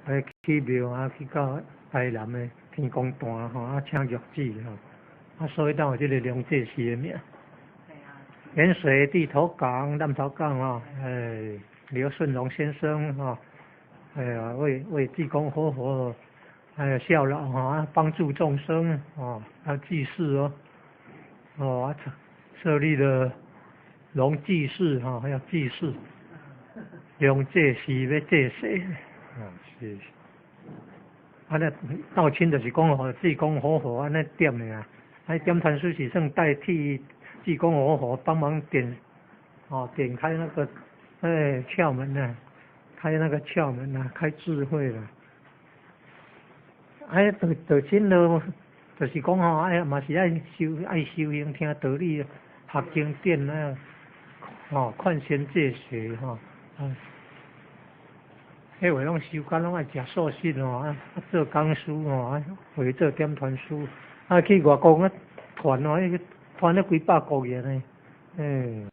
來起廟啊，去到台南的天公誕吼，啊請玉子吼，啊所以才有這个龍濟寺的名。鹽水地頭港、南頭港吼，哎，劉順榮先生吼，哎呀，為濟公活佛，還有效勞吼，啊幫助眾生哦，啊濟世哦，哦啊設立了龍濟寺吼，還有濟世，龍濟寺欲濟世，啊是。啊，那道親就是講吼，濟公活佛按呢點的啊，啊點傳師是算代替濟公活佛幫忙點，哦點開那個哎竅門吶，開那個竅門吶，開智慧啦。哎，道親咯，就是講吼，哎嘛是愛修愛修行，聽道理，學經典啊，吼勸善濟世吼，啊。彼話攏修甲攏愛食素食吼，啊做講師吼，啊會做點傳師，啊去外國啊傳哦，彼個傳了幾百個月呢，欸。